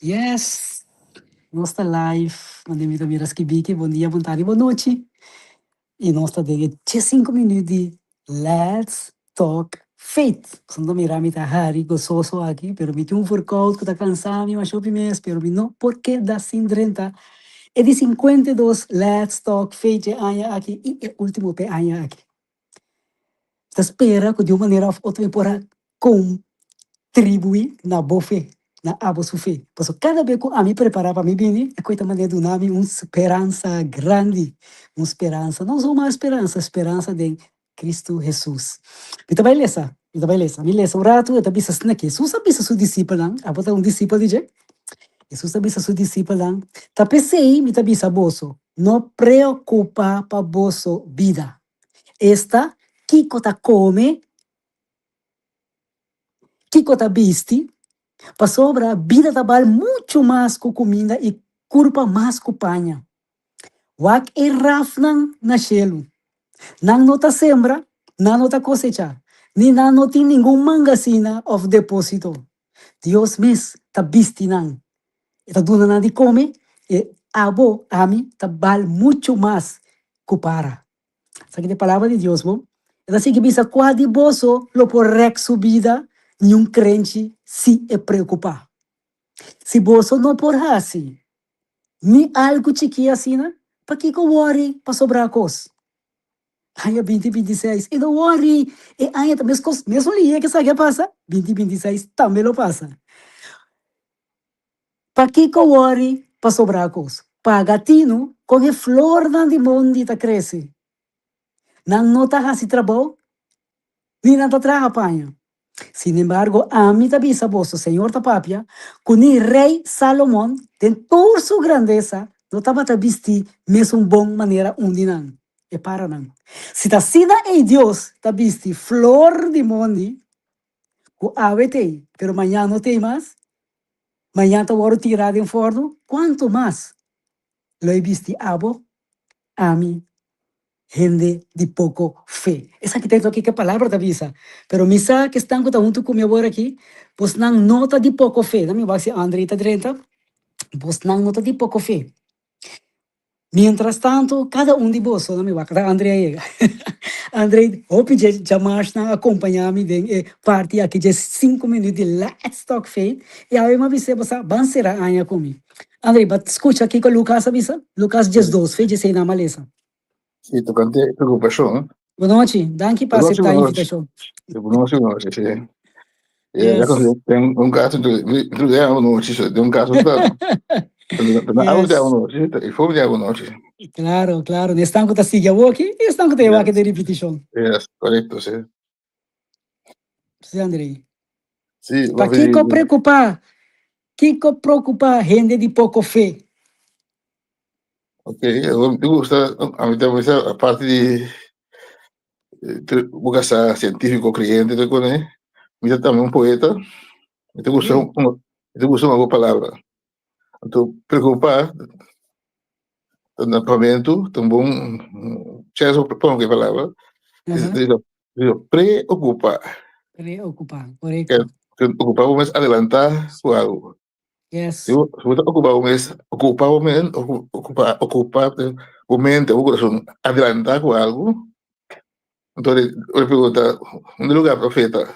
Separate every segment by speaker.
Speaker 1: Yes! Nos ta live, mande mi ta mira skibiki, bon dia, bon tardi, bon nochi. I nos ta den e 15 minuut di Let's Talk Faith. Boso ta mira mi ta hari gososo aki, pero mi tin un verkoud ku ta kansa mi masha hopi mes, pero mi no por keda sin drenta e di 52 Let's Talk Faith dje aña aki i e ultimo p'e aña aki. Ta spera ku di un manera òf otro mi por a kontribuí na bo fe, na abo su fe. Pasobra kada be ku ami prepará pa mi bini, e koi ta manera duna mi un speransa grandi, un speransa, no zomaar speransa, speransa den Kristu Hesus. Mi ta bai lesa, mi ta bai lesa. Mi lesa un ratu, e ta bisa asina aki, Hesus a bisa su disipelnan, abo ta un disipel di dje? Hesus a bisa su disipelnan, Ta p'esei mi ta bisa boso, no preokupá pa boso bida. Esta, kiko ta kome, kiko ta bisti, pasobra bida ta bal muchu mas ku kuminda i kurpa mas ku paña. Wak e rafnan na shelu, nan no ta sembra, nan no ta kosechá, ni nan no tin ningun mangasina òf depósito. Dios mes ta bisti nan, e ta duna nan di kome, i abo, ami, ta bal muchu mas ku para. Esaki ta e palabra di Dios bo. E ta sigui bisa, Kua di boso lo por rèk su bida niun krenchi si e preokupá? Si boso no por hasi ni algu chikí asina, pakiko wòri pa sobrá kos? Aña 2026, i no wòri, e aña ta meskos, mesun liña ku esaki a pasa, 2026 tambe lo pasa. Pakiko wòri pa sobrá kos? Paga tinu kon e flornan di mondi ta krese. Nan no ta hasi trabou, ni nan ta traha paña. Sinembargo, ami ta bisa boso, Señor ta papia, ku ni Rei Salomon, den tur su grandesa, no tabata bistí mesun bon manera un di nan, e paranan. Si ta asina ei Dios ta bisti flor di mondi, ku awe t'ei, pero mañan no t'ei mas, mañan ta wòrdu tirá den fòrnu, kuantu mas lo e bisti abo, ami, hende di poko fe? Esaki ta loke e palabra ta bisa. Pero mi sa ku esnan ku ta huntu ku mi awor aki, bosnan no ta di poko fe. Mi wak si Andrei ta drenta. Bosnan no ta di poko fe. Mientras tanto, kada un di boso, mi wak ta Andrei a yega. Andrei, hopi dje djamarsnan a kompañá mi den e parti aki dje sinku minüt di Let's Talk Faith, i awe mi a bis'é bo sa, ban sera aña ku mi. Andrei, bo a skucha kiko Lukas a bisa? Lukas 12, fe dje sei nan a lesa.
Speaker 2: Sí, tokante preokupashon.
Speaker 1: Bonochi, danki pa aseptá e invitashon.
Speaker 2: Bonochi, bonochi, sí. Ya den un caso, den nochi, den un caso ta. Yes. De nochi, i for de nochi.
Speaker 1: Claro, claro. Esnan ku ta sigui awoki, i esnan ku ta wak den ripitishon.
Speaker 2: Yes, korekto, sí.
Speaker 1: Sí, Andrei.
Speaker 2: Sí.
Speaker 1: Pakiko preokupá? Kiko preokupá hende di poko fe?
Speaker 2: Ok, mi gusta, ami ta bisa, aparte di bo sa sientífiko, kreyente, tur kos, mi ta tambe un poeta, mi ta gusta un palabra. Anto, preokupá, na papiamentu, ta un bon chèns pa pone palabra, preokupá.
Speaker 1: Preokupá, korekto.
Speaker 2: Okupá bo mes adelantá ku algu. Si bo ta okupá bo mes, okupá bo mes, okupá, okupá bo mente, bo kurason, adelantá ku algu, anto e pregunta, unda lugá profeta?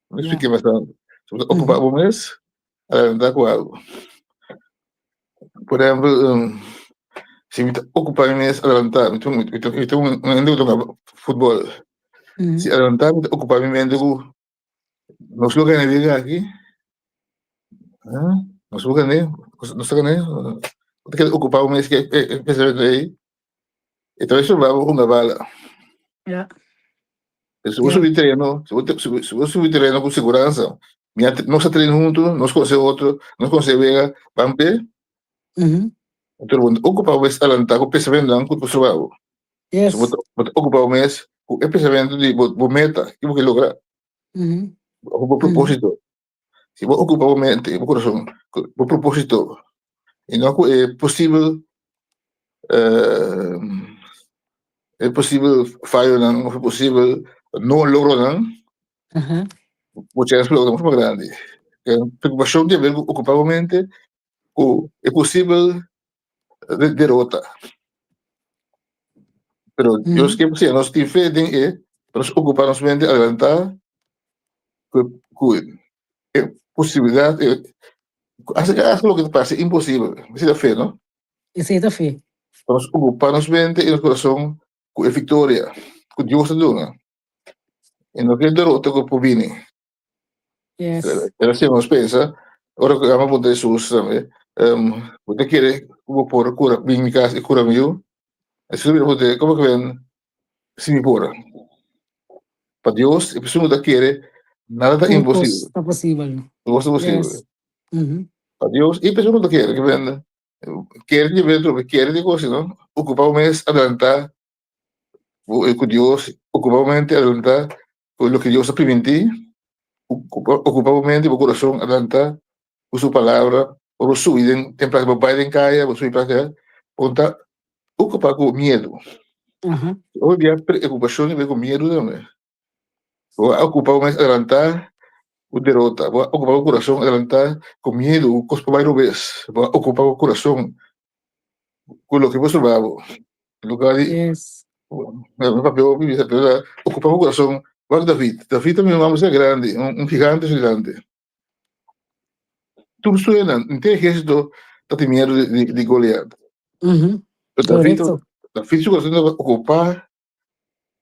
Speaker 2: Mi expliké bastante. Si bo ta okupá bo mes, adelantá ku algu. Por ehèmpel, si mi ta okupá mi mes adelantá, mi ta un hende ku ta hunga futbòl. Si adelantá mi ta okupá mi mente ku nos lo gana e wega aki, nos lo gana, nos ta gana, bo ta keda okupá bo mes ku e pensamentu ei, e ta bai sobrá bo hunga bala. Si bo subi tereno, si bo subi tereno ku siguransa, nos a train huntu, nos konosé otro, nos konosé e wega, ban p'e, anto bo ta okupá bo mes adelantá ku pensamentunan ku ta sobrá bo. Bo ta okupá bo mes ku e pensamentu di bo meta, ke bo ke logra, bo propósito. Si bo okupá bo mente, bo kurason ku bo propósito i no ku e posibel fayonan òf e posibel no logronan, bo chèns pa logra muchu mas grandi. Preokupashon tin haber ku okupá bo mente. ku e posibel derota. Pero Dios ke pa nos tin fe den e, pa nos okupá nos mente adelantá ku ku e posibilidat, e hasta loke ta parse imposibel. Esei ta fe, no?
Speaker 1: Esei ta fe.
Speaker 2: Pa nos okupá nos mente i nos kurason ku e viktoria ku Dios ta duna. I no ke derota ku por bini.
Speaker 1: Yes.
Speaker 2: Pero si nos pensa, ora ku ama puntra Jesus tambe, um, bo ta kere ku bo por kura bin mi kas i kura mi yu? Jesus bira puntra, komo ku ben si mi por? Pa Dios, e persona ku ta kere, nada ta
Speaker 1: Tur kos
Speaker 2: imposibel.
Speaker 1: ta posibel.
Speaker 2: Tur kos ta posibel.
Speaker 1: Yes. Mhm.
Speaker 2: Pa Dios, e persona ku ta kere, ke ben kere di ben trobe, kere di kos, no? Okupa bo mes adelantá ku Dios, okupa bo mente adelantá ku loke Dios a primintí, okupa bo mente i bo kurason adelantá ku su palabra, ora bo subi den den plasa, bo bai den kaya, bo subi plasa, bo no ta okupá ku miedu. Hopi bia preokupashon ta bin ku miedu tambe. Bo a okupá bo mes adelantá ku derota, bo a okupá bo kurason adelantá ku miedu, ku kos por bai robes, bo a okupá bo kurason ku loke por stroba bo. Lugar di
Speaker 1: Yes.
Speaker 2: Mi papia hopi bisa pero ta ocupa bo corazon. Wak David. David ta mi un homber grandi, un, un gigante su dilanti. Tur suena, henter ejército ta tin miedo di, di, di Goliat.
Speaker 1: Mhm.
Speaker 2: Pero David,
Speaker 1: Correcto.
Speaker 2: David su corazon tabata ocupa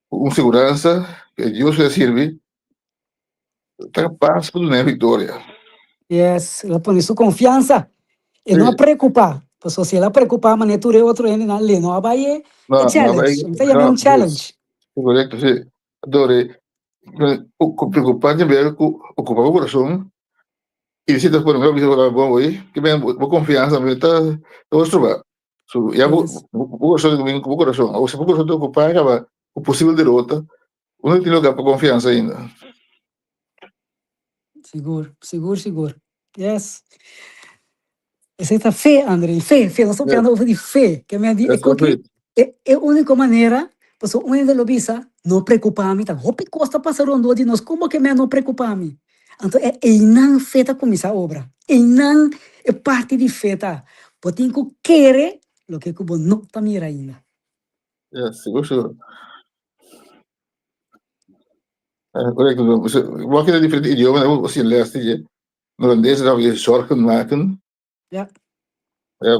Speaker 2: cu un seguransa que Dios lo sirbi ta capaz pa duna e victoria.
Speaker 1: Yes, el a pone su confianza. E no a
Speaker 2: Sí.
Speaker 1: preocupa. Pasobra si el a preocupa manera tur e otro hendenan, le no a bai e
Speaker 2: No,
Speaker 1: e
Speaker 2: no a
Speaker 1: challenge.
Speaker 2: bai,
Speaker 1: Mi ta yama
Speaker 2: no,
Speaker 1: un
Speaker 2: sí,
Speaker 1: challenge.
Speaker 2: correcto, sí. Dor e preocupa tin ber cu ocupa bo corazon y si ta pone bo bisa bo bon ke ben bo confianza ta ta stroba. So, ya bo,
Speaker 1: Yes.
Speaker 2: bo, bo corazón ta bin ku bo corazón. O si bo corazón ta ocupá kaba ku posibel derota, uno tin lugar pa confianza ainda.
Speaker 1: Sigur, sigur, sigur. Yes. Esei ta fe, André. Fe, fe. Nos ta
Speaker 2: Yes.
Speaker 1: papiando over di fe. Ke men di e
Speaker 2: Yes,
Speaker 1: koki,
Speaker 2: fe.
Speaker 1: e, e úniko manera, pasobra un hende lo bisa, no preokupá mi, ta hopi kos ta pasa rondó di nos, komo ke men no preokupá mi? Anto e einan fe ta kuminsá obra. Einan e parti di fe ta. Bo tin ku kere loke ku bo no ta mira ainda.
Speaker 2: Ja, sigur, sigur. Correcto. Bo keda diferente idioma, bo siña les di dje. Holandés ta papia zorgen maken.
Speaker 1: Ja.
Speaker 2: Ja,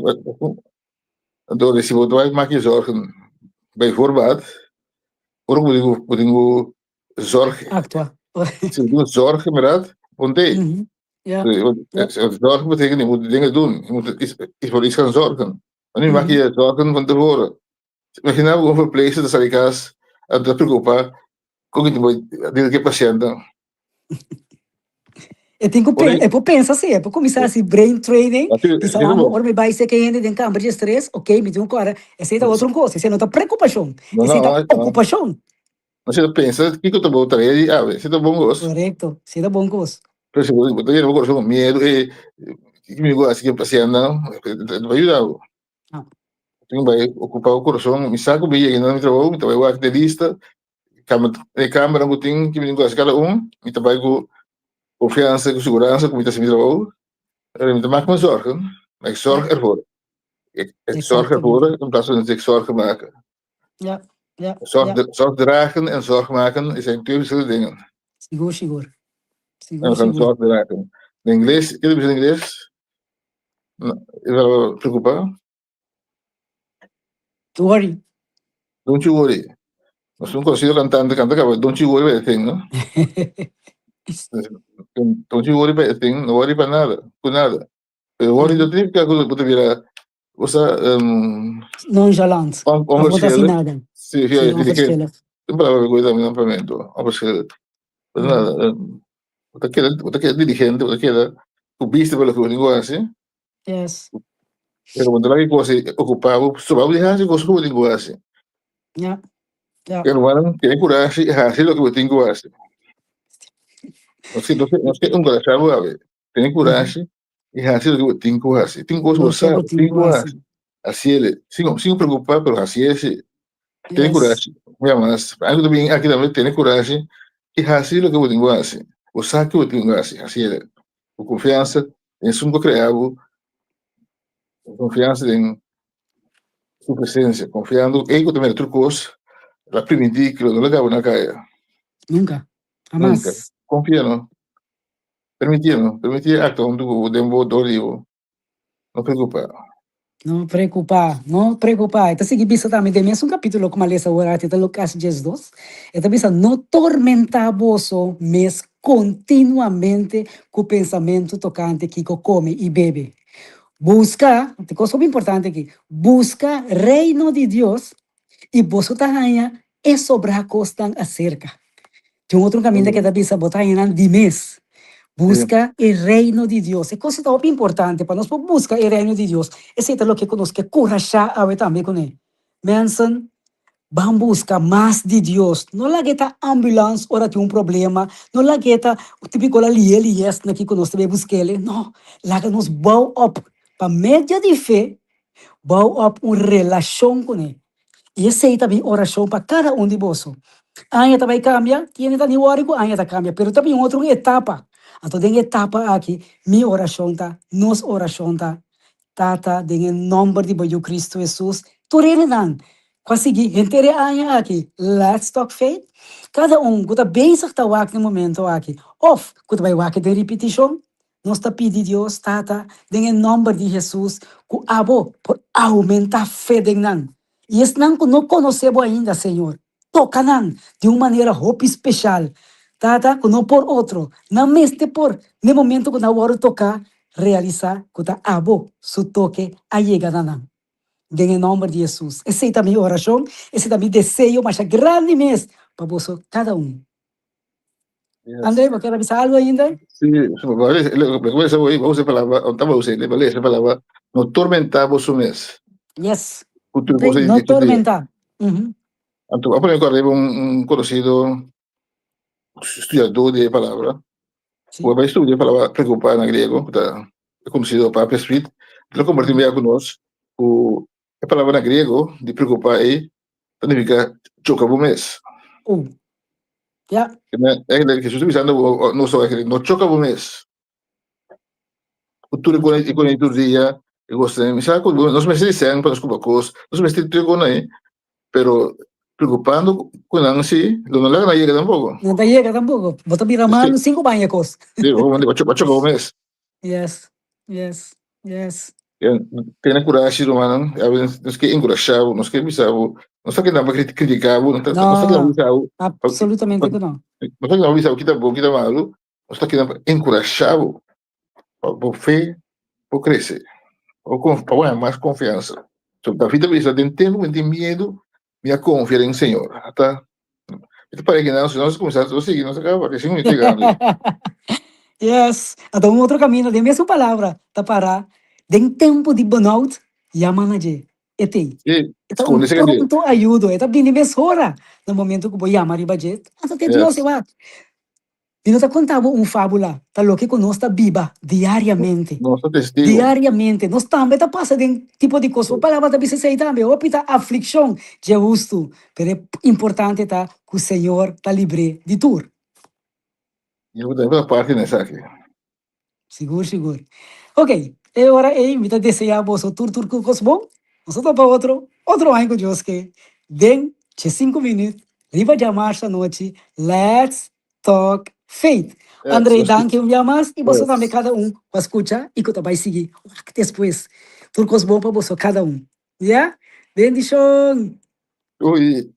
Speaker 2: anto si bo ta bai maki zorgen bij voorbaat, ora ku bo tin ku bo tin ku zorg
Speaker 1: Actua.
Speaker 2: Si bo tin ku zorg inderdaad, ponte.
Speaker 1: Mhm. Ja. Ja.
Speaker 2: Zorg betekent je moet dingen doen. Je moet iets, iets voor iets gaan zorgen. Maar nu maak je je zorgen van tevoren. Imagina bo un verpleegster ta sali kas en ta preocupa con ki bo deal ku e patiëntnan.
Speaker 1: E tin ku
Speaker 2: Ora
Speaker 1: e por pensa si, e por kuminsá hasi brain training,
Speaker 2: Natuurlijk,
Speaker 1: bisa
Speaker 2: esei ta
Speaker 1: amo
Speaker 2: bon.
Speaker 1: ora mi bai seka hende den kamber di stress, ok, mi tin un kòrda, esei ta otro un kos, esei no ta preokupashon,
Speaker 2: No,
Speaker 1: esei
Speaker 2: no,
Speaker 1: ta
Speaker 2: no.
Speaker 1: okupashon.
Speaker 2: No si ta pensa kiko ta bo tarea di awe, esei ta bon kos.
Speaker 1: Korekto, esei ta bon kos.
Speaker 2: Pero si bo ta yena bo kurason ku miedu, e kiko mi ku hasi ku e pasièntnan, no ta yuda bo.
Speaker 1: No.
Speaker 2: Tin bai okupá bo kurason, mi sa ku mi yega na mi trabou, mi ta bai wak den lista, kamba e kambernan ku tin, kiko mi tin ku hasi kada un, mi ta bai ku konfiansa, ku siguransa ku mi ta hasi mi trabou, pero mi ta mak mi zorgen, maar ik zorg ervoor. Ik, ik zorg ervoor in plaats van ik zorgen maken.
Speaker 1: Ja, ja,
Speaker 2: Zorg,
Speaker 1: ja.
Speaker 2: zorg dragen en zorg maken zijn twee verschillende dingen.
Speaker 1: Sigur, sigur. Sigur,
Speaker 2: En we gaan
Speaker 1: sigur.
Speaker 2: zorg dragen. In Ingles, ken je in Ingles? No, is wel preocupa?
Speaker 1: Don't worry.
Speaker 2: Don't you worry. Nos un conocido cantante canta caba Don't you worry by a thing, no? Don't you worry by a thing, no worry pa nada, ku nada. Pero worry no significa ku bo ta bira, o sea,
Speaker 1: Nonchalant.
Speaker 2: on,
Speaker 1: Of bo ta hasi
Speaker 2: onverschillig.
Speaker 1: nada.
Speaker 2: Sí,
Speaker 1: Sí,
Speaker 2: sí, dirigente.
Speaker 1: onverschillig.
Speaker 2: Un palabra ku también ampliamento, onverschillig. Pues nada, bo ta keda, bo ta keda dirigente, bo ta keda ku bista pa loke bo tin ku hasi.
Speaker 1: Yes.
Speaker 2: Pero bo no ta laga e kos ei okupá bo, stroba bo di hasi kos ku bo tin ku hasi.
Speaker 1: Ja, ja.
Speaker 2: Pero hermano, tene kurashi i hasi loke bo tin ku hasi. Nos ke, nos ke, nos ke enkurashá bo awe. Tene kurashi i hasi loke bo tin ku hasi. Tin kos bo
Speaker 1: Loke
Speaker 2: sa
Speaker 1: bo
Speaker 2: bo
Speaker 1: tin
Speaker 2: tin
Speaker 1: ku
Speaker 2: ku
Speaker 1: hasi.
Speaker 2: hasi. Hasiele. Sin, sin preokupá, pero hasié si. Tene
Speaker 1: Yes.
Speaker 2: kurashi. Mira mas, algu ta bin aki tambe, tene kurashi i hasi loke bo tin ku hasi. Bo sa ke bo tin ku hasi, hasiele. Ku konfiansa den esun ku a krea bo. Konfiansa den su presensia, konfiando ei ku ta mira tur kos, el a primintí ku lo no laga bo na kaya.
Speaker 1: Nunka, hamas.
Speaker 2: Nunka. Konfia no. Permití no. Permití e aktua huntu ku bo den bo dor di bo. No preokupá.
Speaker 1: No preokupá, no preokupá. E ta sigui bisa tambe den mesun kapítulo ku mi a lesa awor aki, ta Lukas 12. E ta bisa, No tormentá boso mes kontinuamente ku pensamentu tokante kiko kome i bebe. Buska, e kos hopi importante aki, buska Reino di Dios i boso ta haña e sobrá kosnan aserka. Tin un otro kaminda ke ta bisa bo ta haña nan di mes. Buska e Reino di Dios. E kos ta hopi importante pa nos por buska e Reino di Dios. Esei ta loke ku nos ke kurashá awe tambe kuné. Mensen, ban buska mas di Dios. No laga e ta ambulans ora tin un problema. No laga e ta tipiko la lihe lihes na kiko nos ta bai busk'el. No, laga nos bou op pa medio di fe Bou op un relashon kuné. I esei ta mi orashon pa kada un di boso. Aña ta bai kambia, tiene ta ni wòri ku aña ta kambia, pero ta bin otro un etapa. Anto den e etapa aki, mi orashon ta, nos orashon ta, Tata, den e nòmber di bo Yu Kristu Hesus, tur hendenan ku a sigui henter e aña aki Let's Talk Faith, kada un ku ta bezig ta wak na e momento aki òf ku ta bai wak den ripitishon, Nos ta pidi Dios, Tata, den e nomber di Hesus, ku abo por aumentá fe den nan. I esnan ku no konosé bo ainda, Señor, toka nan di un manera hopi speshal, Tata, ku no por otro. Nan mester por, n'e momento ku nan wòrdu toká, realisá ku ta abo su toke a yega na nan. Den e nomber di Hesus. Esei ta mi orashon, esei ta mi deseo masha grandi mes pa boso kada un.
Speaker 2: Yes.
Speaker 1: André, bo kier a bisa algo ainda?
Speaker 2: Sí, vamos a palabra, vamos a usar, vale, esa palabra, no tormentá boso mes.
Speaker 1: Yes.
Speaker 2: Ku tur cosa
Speaker 1: No
Speaker 2: di tur dia.
Speaker 1: tormentá. Mhm.
Speaker 2: Anto, a poner ku arriba un conocido estudiador de palabra,
Speaker 1: Sí.
Speaker 2: ku a bai estudia palabra preocupá na griego, ku ta conocido Papia Smith, lo compartí un bia ku nos, ku e palabra na griego di preocupá ei ta nifica choca bo mes.
Speaker 1: Uh. Ja.
Speaker 2: Eigenlijk, Jesus ta bisando bo, nos eigenlijk, no choca bo mes. Ku tur e kos e kos tur dia, e kos mi sa ku nos mester di sèn pa nos kumpra kos, nos mester tur e kos ei, pero preocupando ku nan si, lo no laga nan yega tampoco.
Speaker 1: No ta yega tampoco. Bo ta bira malu sin ku baña kos.
Speaker 2: Sí, bo choca bo mes.
Speaker 1: Yes, yes, yes.
Speaker 2: Tene kurashi, rumannan. Nos ke enkurashá bo, nos ke bisa bo. No ta kinan pa kritiká bo, no ta kinan pa bisa bo.
Speaker 1: Absolutamente ku no.
Speaker 2: No ta kinan pa bisa bo kita bon, kita malu. Nos ta kinan pa enkurashá bo, pa bo fe por krese, pa bo haña mas konfiansa. So David a bisa, den tempu ku mi tin miedu, Mi a confia den Señor. Ata, mi ta para kinan, si nos cuminsa nos sigui, nos a caba, que sin mi ta grandi.
Speaker 1: Yes, ata un otro camino, den mesun palabra, ta para, den tempo di burnout, yama na dje, e tei.
Speaker 2: Sí,
Speaker 1: E ta un
Speaker 2: sconde cerca dje.
Speaker 1: pronto ayudo, e ta bini mesora na momento cu bo yama riba dje. Ata te Dios
Speaker 2: Yes.
Speaker 1: e wak. Mi no ta konta bo un fábula, ta loke ku nos ta biba diariamente.
Speaker 2: Nos ta testigo.
Speaker 1: Diariamente. Nos tambe ta pasa den tipo di kos. Bo palabra ta bisa esei tambe. Hopi ta aflikshon dje hustu, pero e importante ta ku Señor ta libr'é di tur.
Speaker 2: I bo tambe ta parti na esaki.
Speaker 1: Sigur, sigur. Ok, e ora ei mi ta deseá boso tur tur ku kos bon. Nos ta topa otro, otro aña ku Dios ke, den 5 minüt, riba djamarsa anochi, Let's Talk Faith.
Speaker 2: Yes,
Speaker 1: André,
Speaker 2: nos
Speaker 1: danki un bia mas i boso tambe
Speaker 2: Yes.
Speaker 1: kada un ku a skucha i ku ta bai sigui wak despues. Tur kos bon pa boso kada un. Ya? Bendishon!
Speaker 2: Ui.